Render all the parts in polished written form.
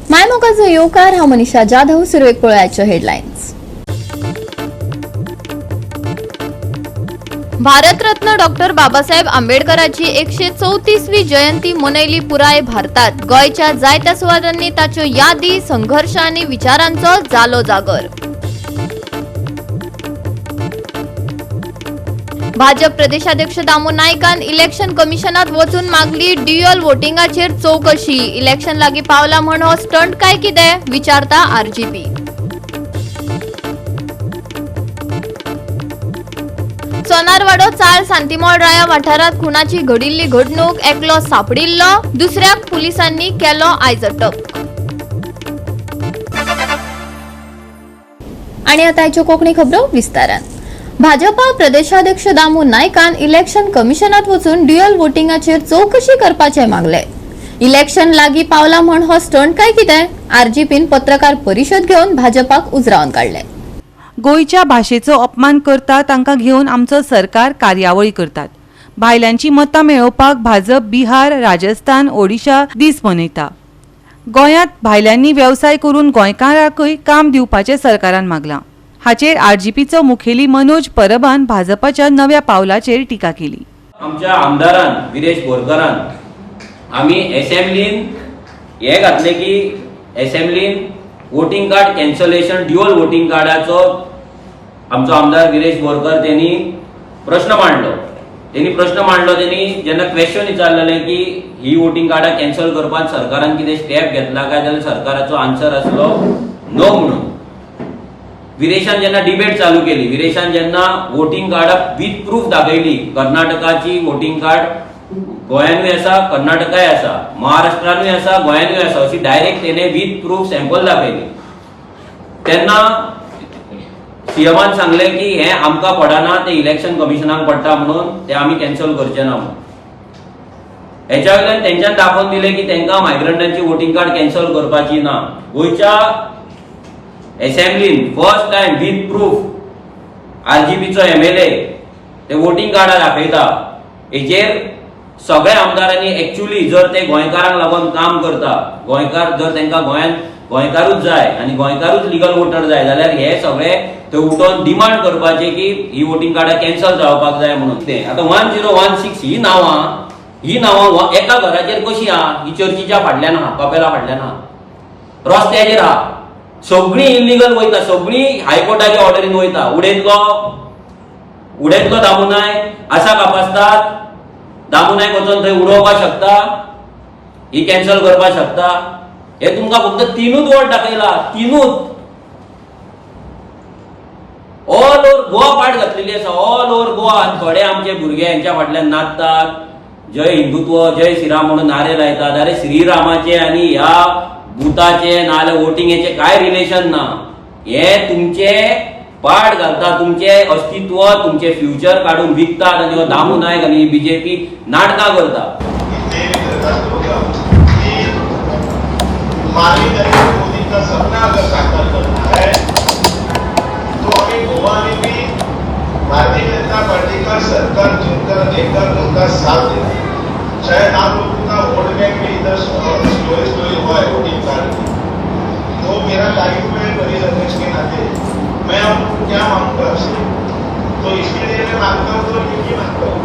मायमोगाचो येवकार. हांव मनीषा जाधव. सुरवेक पळोवयाच्यो हेडलायन्स. भारतरत्न डॉक्टर बाबासाहेब आंबेडकराची 134वी जयंती मनयली पुराय भारतात. गोंयच्या जायत्या सुवातांनी ताच्यो यादी, संघर्श आनी विचारांचो जालो जागर. भाजप प्रदेशाध्यक्ष दामू नायकान इलेक्शन कमिशनात वचून मागली ड्युअल वोटिंगाचेर चौकशी. इलेक्शन लागी पावला म्हण हो स्टंट काय कितें, विचारता आरजीपी. सोनारवाडो चाळ सांतीमळ राया वाठारात खुनाची घडिल्ली घडणूक. एकलो सापडिल्लो, दुसऱ्याक पुलिसांनी केलो आयज अटक. आणि आता आयच्यो कोंकणी खबरो विस्तारान. भाजपा प्रदेशाध्यक्ष दामू नायकान इलेक्शन कमिशनात वचून ड्युअल वोटिंगाचेर चौकशी करपाचे मागले. इलेक्शन लागी पावला म्हण हो स्टंट काय कितें, आरजीपीन पत्रकार परिशद घेवन भाजपाक उजरावन काडले. गोंयच्या भाशेचो अपमान करता तांकां घेवन आमचो सरकार कार्यावळी करतात. भायल्यांची मतां मेळोवपाक भाजप बिहार, राजस्थान, ओडिशा दीस मनयता. गोंयांत भायल्यांनी वेवसाय करून गोंयकारांकूय काम दिवपाचें सरकारान मागलां. हाचेर आरजीपीचो मुखेली मनोज परबान भाजपाच्या नव्या पावलाचेर टिका केली. आमच्या आमदारान विरेश बोरकरान आमी एसेंब्लीन हे घातले की एसेंब्लीन voting card cancellation, dual voting कार्डाचो आमचो आमदार विरेश बोरकर त्यांनी प्रश्न मांडलो. त्यांनी प्रश्न मांडलो, त्यांनी जेन्ना क्वेश्चन विचारलेले की ही वोटींग कार्डां कॅन्सल करपाक सरकारान कितें स्टेप घेतला काय, जाल्यार सरकाराचो आन्सर आसलो नो म्हणून. विरेशान जेन्ना डिबेट चालू केली, विरेशान जेन्ना वोटींग कार्डां विथ प्रूफ दाखयली, कर्नाटकाची वोटींग कार्ड गोंयानूय आसा, कर्नाटकाय आसा, महाराष्ट्रानूय आसा, गोंयानूय आसा, अशी डायरेक्ट तेणे विथ प्रूफ सॅम्पल दाखयली, तेन्ना सीएमान सांगलें की हें आमकां पडना, तें इलेक्शन कमिशनाक पडटा, म्हणून तें आमी कॅन्सल करचे ना म्हणून. हेच्या वयल्यान तेंच्यान दाखोवन दिलें की तांकां मायग्रंटांची वोटींग कार्ड कॅन्सल करपाची ना. गोंयच्या एसेंब्लीन फर्स्ट टायम विथ प्रूफ आरजीपीचो एमएलए ते वोटींग कार्डां दाखयता. हेचेर सगळ्या आमदारांनी एक्चुअली जर ते गोंयकारांक लागून काम करता, गोंयकार जर तांकां गोंयांत गोंयकारूच जाय आनी गोंयकारूच लिगल वोटर जाय, जाल्यार हे सगळे ते उठोन डिमांड करपाचे की ही वोटींग कार्डां कॅन्सल जावपाक जाय म्हणून. ते आतां 1016 ही नांवां एका घराचेर कशी आहा? ही चर्चीच्या फाटल्यान आहा, कपेला फाटल्यान आहा, रस्त्याचेर आहा. सगळीं इलिगल वयता, सगळीं हायकोर्टाच्या ऑर्डरीन वयता. उडयतलो दामू नायक आसा कापास्ताद. दामू नायक वचोन थंय उडोवपाक शकता, ही कॅन्सल करपाक शकता. हे तुमकां फक्त तिनूच वोट दाखयला, तिनूच. ऑल ओव्हर गोवा पाट घातलेली आसा, ऑल ओव्हर गोवा. आनी थोडे आमचे भुरगे हेंच्या फाटल्यान नाचतात, जय हिंदुत्व, जय श्रीराम म्हणून नारे लायतात. अरे, श्रीरामाचे आनी ह्या बुथाचे नाजाल्यार वोटिंगेचे काय रिलेशन ना. हे तुमचे पाट घालता, तुमचे अस्तित्व, तुमचे फ्युचर काडून विकतात आनी हो दामू नायक आनी बीजेपी नाटकां करता. इसलिए भी दरखास्त होगा कि माननीय नरेंद्र मोदी का सपना अगर साकार करना है तो हमें गोवा में भी भारतीय जनता पार्टी का सरकार चुनकर देकर उनका साथ देना है। शायद आप लोगों का वोट बैंक भी इधर स्लोली स्लोली हुआ है वोटिंग कार्ड की, तो मेरा दायित्व है प्रदेश अध्यक्ष के नाते मैं अब क्या मांगूंगा आपसे, तो इसके लिए मैं मांगता हूँ तो एक ही मांगता हूँ,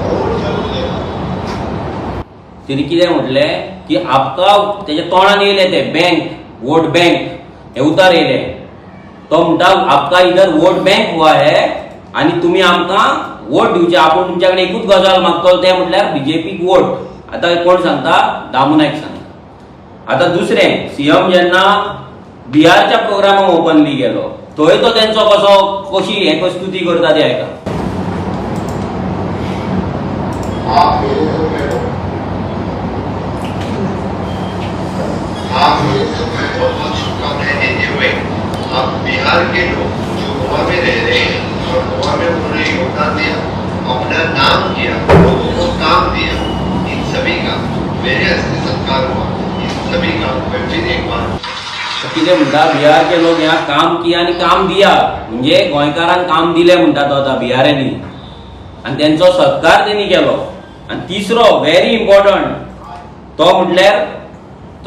वोट जरूर देना. तिने कितें म्हटलें की आपका, तेच्या तोंडान येयलें तें बँक, वोट बँक हे उतार येयलें. तो म्हणटा, आपका इधर वोट बँक हुआ है आनी तुमी आमकां वोट दिवचे. आपूण तुमच्या कडेन एकूच गजाल मागतलो, तें म्हटल्यार बीजेपीक वोट. आतां कोण सांगता? दामू नायक सांगता. आतां दुसरें, सीएम जेन्ना बिहारच्या प्रोग्रामाक ओपनली गेलो, थंय तो तेंचो कसो कशी हे स्तुती करता ती आयका. आप लोगों को मैं आप लोगों को मैं बहुत बहुत शुभकामनाएं देते हुए, अब बिहार के लोग जो गोवा में रह रहे हैं और गोवा में उन्होंने योगदान दिया, अपना नाम किया, लोगों को काम दिया, इन सभी का मेरे हस्ते सत्कार हुआ. इन सभी का मैं फिर एक बार तो कितें म्हणटा? बिहार के लोग यहाँ काम किया आनी काम दिया, म्हणजे गोंयकारांक काम दिलें म्हणटा तो आतां बिहारांनी आनी तेंचो सत्कार तेणी केलो. आनी तिसरो व्हेरी इम्पॉर्टंट, तो म्हटल्यार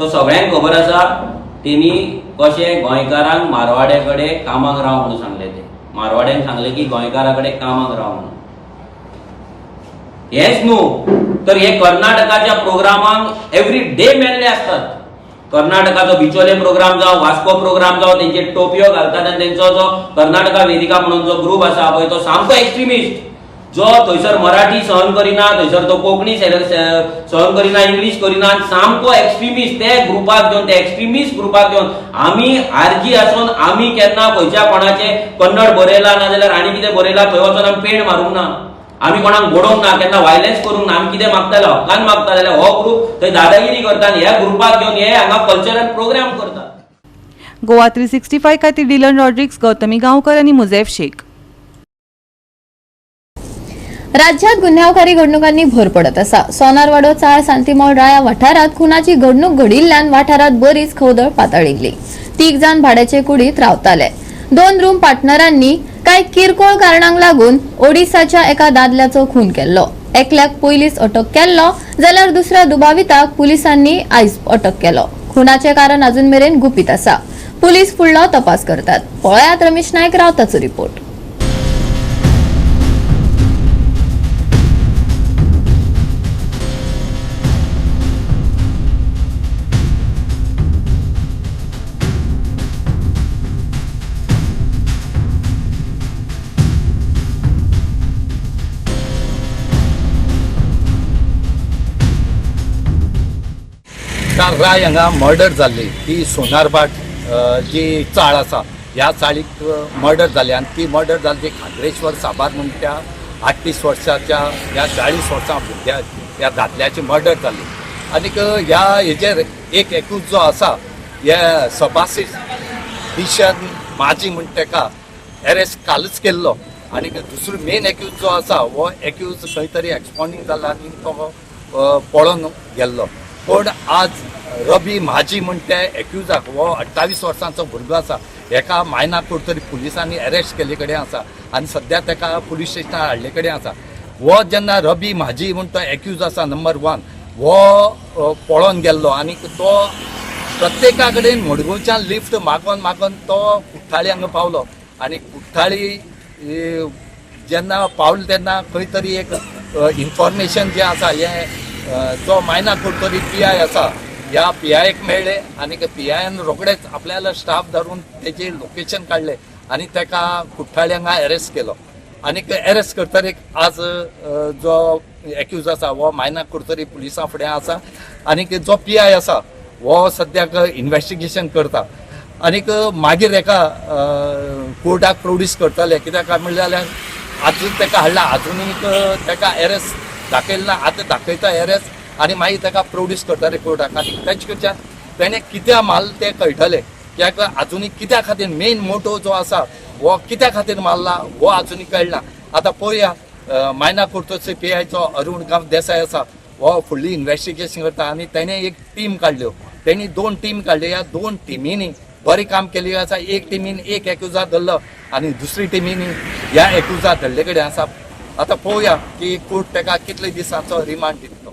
तो सगळ्यांक खबर आसा तेणी कशें गोंयकारांक मारवाड्या कडेन कामाक राव म्हणून सांगलें. ते मारवाड्यांक सांगलें की गोंयकारा कडेन कामाक राव म्हणून. हेंच न्हू तर हे कर्नाटकाच्या प्रोग्रामांक एवरी डे मेल्ले आसतात. कर्नाटकाचो बिचोले प्रोग्राम जावं, वास्को प्रोग्राम जावं, तेंचे टोपयो घालतात आनी तेंचो जो कर्नाटका वेदिका म्हणून जो ग्रूप आसा पळय तो सामको एक्स्ट्रिमिस्ट, जो थंयसर मराठी सहन करिना, थंयसर तो कोंकणी सहन करिना, इंग्लीश करिना, सामको एक्स्ट्रिमिस्ट. ते ग्रुपाक घेवन, ते एक्स्ट्रिमिस्ट ग्रुपाक घेवन आमी आरजी आसून आमी केन्ना खंयच्या कोणाचे कन्नड बरयला ना जाल्यार आनी कितें बरयला थंय वचोन आमी पेंट मारूंक ना, आमी कोणाक बडोवंक ना, केन्ना व्हायलन्स करूंक ना. आमी कितें मागताले, हक्कान मागता जाल्यार हो ग्रूप थंय दादागिरी करता आनी ह्या ग्रुपाक घेवन हे हांगा कल्चरल प्रोग्राम करता. गोवा 365 खातीर डिलन रॉड्रिक्स, गौतमी गांवकर आनी मुझेफ शेख. राज्यात गुन्यांवकारी घडणुकांनी भर पडत आसा. सोनारवाडो चाळ सांतीमॉल राया वाठारात खुनाची घडणूक घडिल्ल्यान वाठारात बरीच खवदळ पातळिल्ली. 3 जाण भाड्याचे कुडीत रावताले. 2 रूम पार्टनरांनी कांय किरकोळ कारणांक लागून ओडिसाच्या एका दादल्याचो खून केल्लो. एकल्याक पयलींच अटक केल्लो जाल्यार दुसऱ्या दुबाविताक पुलिसांनी आयज अटक केलो. खुनाचें कारण अजून मेरेन गुपीत आसा. पुलीस फुडलो तपास करतात. पळयात रमेश नायक रावताचो रिपोर्ट. काल राय हांगा मर्डर जाल्ली ती सोनारभाट जी चाळ आसा ह्या चाळीक मर्डर जाली आनी ती मर्डर जाली ती खांद्रेश्वर साबार म्हूण त्या 38 वर्साच्या ह्या 40 वर्सां भुरग्या ह्या दादल्याची मर्डर जाली. आनीक ह्या हेजेर एक एकूच जो आसा हे सभासीस दिशन माजी म्हूण तेका एरेस्ट कालच केल्लो. आनीक दुसरो मेन एक्यूज जो आसा हो एक्यूज खंय तरी एक्सपोंडींग जाला आनी तो पळोवन गेल्लो. पूण आज रबी माजी म्हण त्या एक्युजाक हो 28 वर्सांचो भुरगो आसा हेका मायना कुडतरी पुलिसांनी अरेस्ट केल्ले कडेन आसा आनी सद्या तेका पुलीस स्टेशनार हाडले कडेन आसा. हो जेन्ना रबी माजी म्हण तो एक्यूज आसा नंबर 1 हो पळोवन गेल्लो आनी तो प्रत्येका कडेन मडगांवच्यान लिफ्ट मागोन मागोन तो कुठ्ठाळी हांगा पावलो. आनी कुठ्ठाळी जेन्ना पावलो तेन्ना खंय तरी एक इन्फॉर्मेशन जें आसा हें जो मायना कुडतरी पी I आसा ह्या पी आयक मेळ्ळे आनी पी आयन रोखडेच आपल्याला स्टाफ धरून तेजे लोकेशन काडले आनी तेका कुठ्ठाळी हांगा अरेस्ट केलो. आनी अरेस्ट करतरीक आज जो एक्यूज आसा हो मायना कुडतरी पुलिसां फुडें आसा आनी जो पी I आसा हो सद्याक इन्वेस्टिगेशन करता आनीक मागीर हेका कोर्टाक प्रोड्यूस करतले. कित्याक काय म्हणलें जाल्यार आजून तेका हाडला, आजुनूय तेका एरेस्ट दाखयलें ना, आतां दाखयता एरेस्ट आनी मागीर तेका प्रोड्यूस करतले कोर्टाक. आनी तेजे कडच्यान तेणें कित्याक मारलें तें कळटलें, कित्याक आजुनूय कित्या खातीर मेन मोटो जो आसा हो कित्या खातीर मारला हो आजुनूय कळना. आतां पळोवया मायना कुडतरी पी आयचो अरुण गांव देसाय आसा हो फुडली इन्वेस्टिगेशन करता आनी तेणें एक टीम काडल्यो, तेणी 2 टीम काडल्यो. ह्या 2 टिमींनी बरें काम केल्लें आसा. एक टिमीन एक एक्युजा धरलो आनी दुसरी टिमींनी ह्या एक्युजा धरले कडेन आसा. आतां पळोवया की कोर्ट तेका कितले दिसांचो रिमांड दितलो.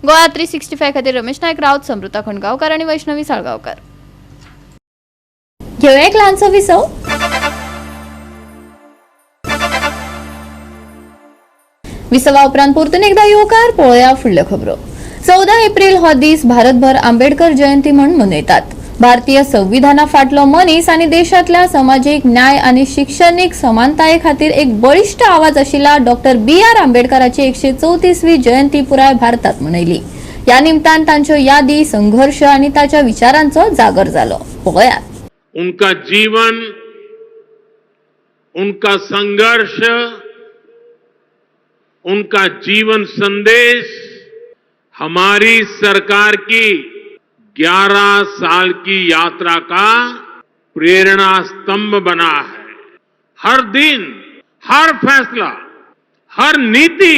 गोवा 365 खातीर रमेश नायक राऊत, समृता खंडगावकर आनी वैष्णवी साळगांवकर. घेवया एक ल्हानसो विसव. विसवा उपरांत परतून एकदा येवकार. पळोवया फुडल्यो खबरो. 14 एप्रिल हो दीस भारतभर आंबेडकर जयंती म्हूण मनयतात. भारतीय संविधाना फाटलो मनीस आनी देशांतल्या समाजीक न्याय आनी शिक्षणीक समानताये खातीर एक बळिश्ट आवाज आशिल्ल्या डॉक्टर बी.आर. आंबेडकराची 134वी जयंती पुराय भारतात मनयली. ह्या निमतान तांच्यो यादी, संघर्ष आनी ताच्या विचारांचो जागर जालो. पळयात. उनका जीवन, उनका संघर्ष, उनका जीवन संदेश हमारी सरकार की 11 साल की यात्रा का प्रेरणा स्तंभ बना है। हर दिन, हर फैसला, हर नीति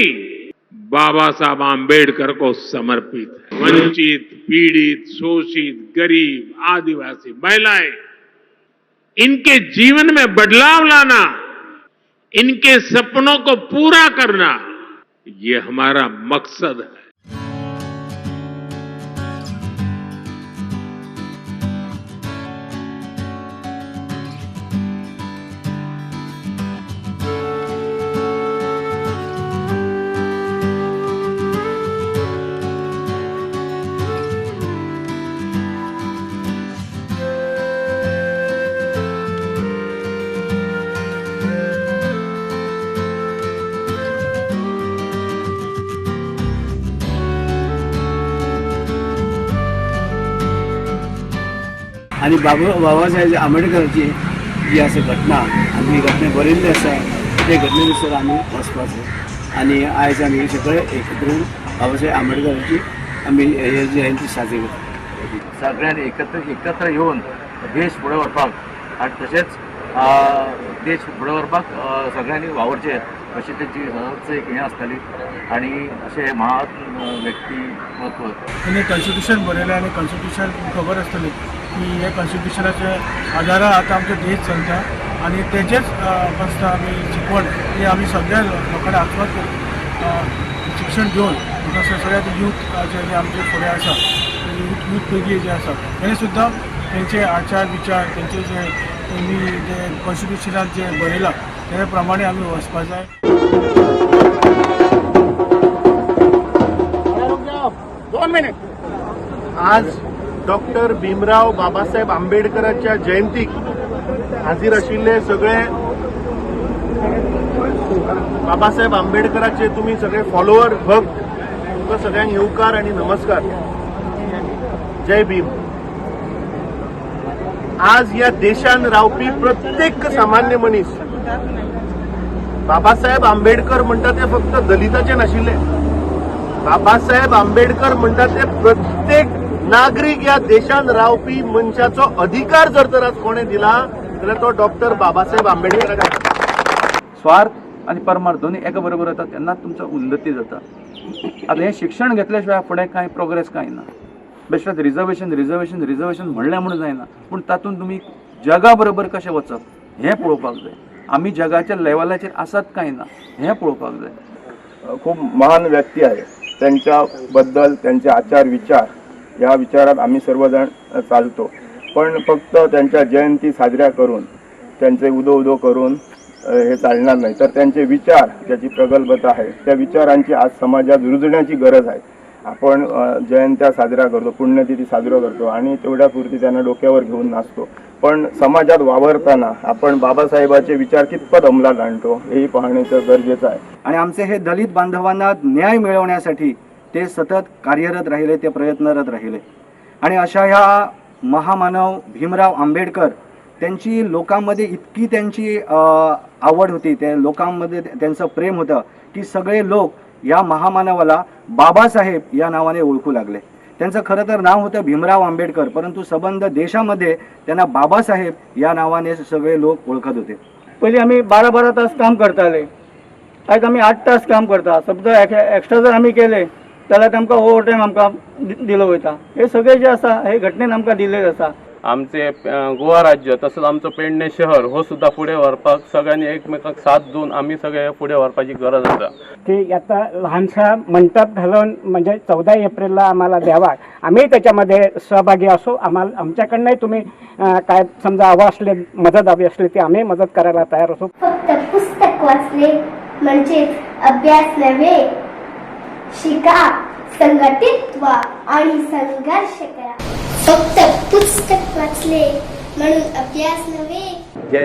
बाबा साहब आंबेडकर को समर्पित है। वंचित, पीड़ित, शोषित, गरीब, आदिवासी, महिलाएं, इनके जीवन में बदलाव लाना, इनके सपनों को पूरा करना, ये हमारा मकसद है। आनी बाबासाहेब आंबेडकराची जी आसा घटना आमी ही घटना बरयल्ली आसा, ते घटनेनुसार आमी वचपाचें आनी आयज आमी सगळे एकत्र येवन बाबासाहेब आंबेडकराची आमी हे जयंती साजरी करता। सगळ्यांनी एकत्र येवन देश फुडें व्हरपाक आनी तशेंच देश फुडें व्हरपाक सगळ्यांनी वावरचें अशी तेंची सदांच एक हें आसताली आनी अशें महान व्यक्तिमत्व तेणी कॉन्स्टिट्युशन बरयलें आनी कॉन्स्टिट्युशन खबर आसतली की हे कॉन्स्टिट्युशनाच्या आदारार आतां आमचो देश चलता आनी तेजेच आसता आमी शिकवण ही आमी सगळ्या लोकांक आत्महत्या शिक्षण घेवन सगळ्या यूथ जे आमचे फुडें आसा, यूथ पिळगी जे आसा तेणी सुद्दां तेंचे आचार विचार, तेंचे जे तेणी जे कॉन्स्टिट्युशनात जे बरयलां ते प्रमाणे आमी वचपा जाय। आज डॉक्टर भीमराव बाबासाहेब आंबेडकरांच्या जयंतीक हाजीर आशिल्ले सगळे बाबासाहेब आंबेडकराचे तुमी सगळे फॉलोवर भक्त, तुमकां सगळ्यांक येवकार आनी नमस्कार। जय भीम। आज ह्या देशान रावपी प्रत्येक सामान्य मनीस बाबासाहेब आंबेडकर म्हणटा ते फक्त दलिताचे नाशिल्ले, बाबासाहेब आंबेडकर म्हणटा ते प्रत्येक नागरीक ह्या देशान रावपी मनशाचो अधिकार जर तर आज कोणें दिला जाल्यार तो डॉक्टर बाबासाहेब आंबेडकर। स्वार्थ आनी परमार्थ दोन्ही एका बरोबर येता तेन्ना तुमचो उन्नती जाता। आतां हें शिक्षण घेतल्या शिवाय फुडें कांय प्रोग्रेस कांय ना। बेश्टेच रिजर्वेशन रिजर्वेशन रिजर्वेशन म्हणलें म्हणून जायना, पूण तातूंत तुमी जगा बरोबर कशें वचप हें पळोवपाक जाय। आमी जगाच्या लेवलाचेर आसात कांय ना हें पळोवपाक जाय। खूप महान व्यक्ती आहे, त्यांच्याबद्दल त्यांचे आचार विचार या विचारात आम्ही सर्वजण चालतो, पण फक्त त्यांच्या जयंती साजऱ्या करून त्यांचे उदो उदो करून हे चालणार नाही, तर त्यांचे विचार ज्याची प्रगल्भता आहे त्या विचारांची आज समाजात रुजण्याची गरज आहे। आपण जयंत्या साजऱ्या करतो, पुण्यतिथी साजरा करतो आणि तेवढ्यापुरती त्यांना डोक्यावर घेऊन नाचतो, पण समाजात वावरताना आपण बाबासाहेबाचे विचार कितपत अंमलात आणतो हेही पाहण्याचं गरजेचं आहे। आणि आमचे हे दलित बांधवांना न्याय मिळवण्यासाठी ते सतत कार्यरत राहिले, ते प्रयत्नरत राहिले आणि अशा ह्या महामानव भीमराव आंबेडकर त्यांची लोकांमध्ये इतकी त्यांची आवड होती, ते लोकांमध्ये त्यांचं प्रेम होतं की सगळे लोक या महामानवाला बाबासाहेब या नावाने ओळखू लागले। त्यांचं खरं तर नाव होतं भीमराव आंबेडकर, परंतु सबंध देशामध्ये त्यांना बाबासाहेब या नावाने सगळे लोक ओळखत होते। पयलीं आमी 12-12 तास काम करताले, आयज आमी 8 तास काम करता। समजा एक्स्ट्रा जर आमी केले जाल्यार तांकां ओवर टायम आमकां दिलो वयता। हे सगळे जे आसा हे घटनेन आमकां दिल्लें आसा। आमचे गोवा राज्य तसंच आमचो पेडणे शहर हो सुद्दां फुडें व्हरपाक सगळ्यांनी एकमेकांक साथ दिवन आमी सगळे फुडें व्हरपाची गरज आसा। की आता लहानसा मंडप घालून म्हणजे 14 एप्रिलला आम्हाला द्यावा, आम्ही त्याच्यामध्ये सहभागी असू। आम्हाला आमच्याकडनंही तुम्ही काय समजा हवं असले, मदत हवी असली ती आम्ही मदत करायला तयार असू। फक्त पुस्तक वाचले म्हणजेच अभ्यास नव्हे, शिका, संघटित व्हा आणि संघर्ष करा। फक्त पुस्तक वाचले म्हणून अभ्यास नव्हे। जे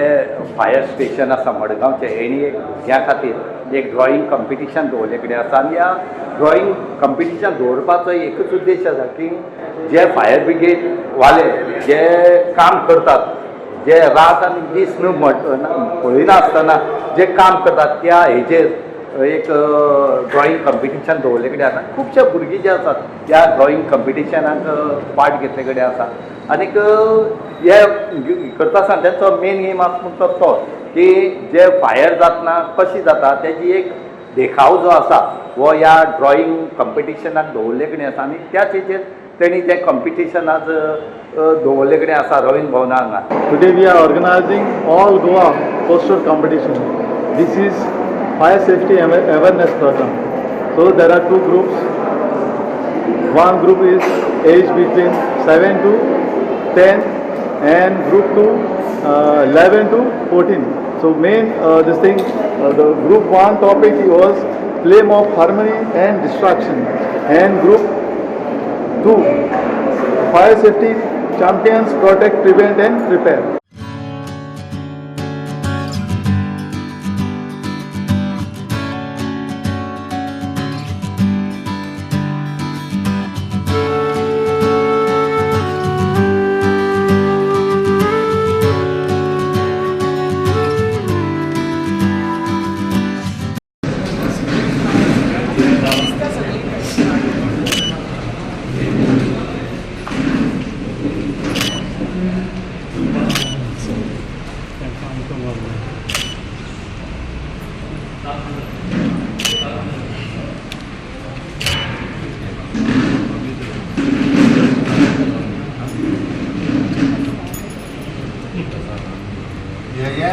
फायर स्टेशन आसा मडगांवचें, हेणी एक भुरग्यां खातीर एक ड्रॉइंग कंपिटिशन दवरले कडेन आसा आनी ह्या ड्रॉइंग कंपिटिशन दवरपाचो एकूच उद्देश आसा की जे फायर ब्रिगेड वाले जे काम करतात, जे रात आनी दीस न्हू पळयनासतना जे काम करतात त्या हेजेर एक ड्रॉइंग कंपिटिशन दवरले कडेन आसा। खुबशे भुरगीं जे आसात त्या ड्रॉइंग कंपिटिशनाक पार्ट घेतले कडेन आसा आनीक हे करता आसतना तेंचो मेन एम आसा म्हणटा तो की जे फायर जातना कशी जाता तेजी एक देखाव जो आसा हो ह्या ड्रॉइंग कंपिटिशनाक दवरले कडेन आसा आनी त्याच हेचेर तेणी तें कंपिटिशन आज दवरले कडेन आसा रवींद्र भवना हांगा. Today we are organizing all Goa poster competition. This is fire safety awareness program. So there are two groups. One group is age between 7 to 10 and group 2 11 to 14. So main this thing, the group 1 topic was flame of harmony and destruction, and group 2 fire safety champions protect, prevent and prepare.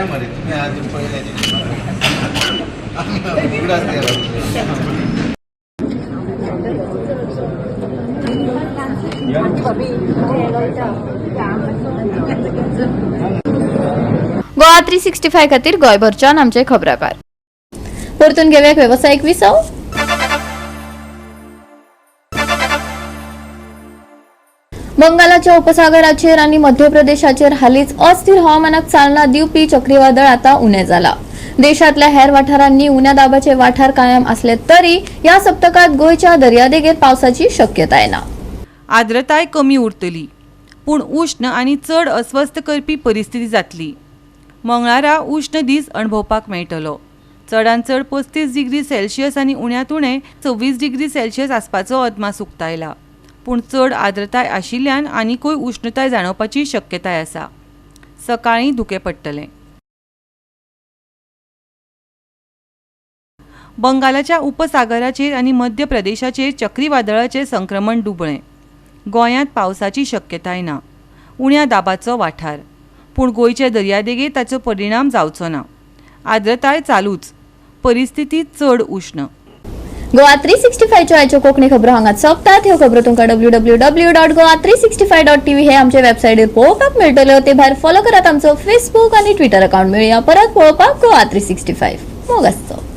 मरे तुम्ही आज पहिले उगडास. गोवा 365 खातीर गोंयभरच्यान आमचे खबराकार. परतून घेवया एक वेवसायीक विसव. बंगालाच्या उपसागराचेर आनी मध्य प्रदेशाचेर हालींच अस्थिर हवामानाक चालना दिवपी चक्रीवादळ आतां उणें जाला. देशांतल्या हेर वाठारांनी उण्या दाबाचे वाठार कायम आसले तरी ह्या सप्तकांत गोंयच्या दर्यादेगेर पावसाची शक्यताय ना. आर्द्रताय कमी उरतली, पूण उश्ण आनी चड अस्वस्थ करपी परिस्थिती जातली. मंगळारा उश्ण दीस अणभवपाक मेळटलो. चडांत चड 35 डिग्री सेल्सियस आनी उण्यांत उणें 26 डिग्री सेल्सियस आसपाचो अदमास उक्तायला. पूण चड आर्द्रताय आशिल्ल्यान आनिकूय उश्णताय जाणवपाची शक्यताय आसा. सकाळीं धुकें पडटलें. बंगालाच्या उपसागराचेर आनी मध्य प्रदेशाचेर चक्रीवादळाचें संक्रमण दुबळें. गोंयांत पावसाची शक्यताय ना. उण्या दाबाचो वाठार, पूण गोंयचे दर्यादेगेर ताचो परिणाम जावचो ना. आर्द्रताय चालूच. परिस्थिती चड उश्ण. गोवा 365च्यो आयच्यो कोंकणी खबरो हांगाच सोंपतात. ह्यो खबरो तुमकां www.goa365.tv हे आमचे वेबसायटीर पळोवपाक मेळटल्यो. ते भायर फॉलो करात आमचो फेसबूक आनी ट्विटर अकाउंट. मेळया परत पळोवपाक गोवा 365. मोग आसचो.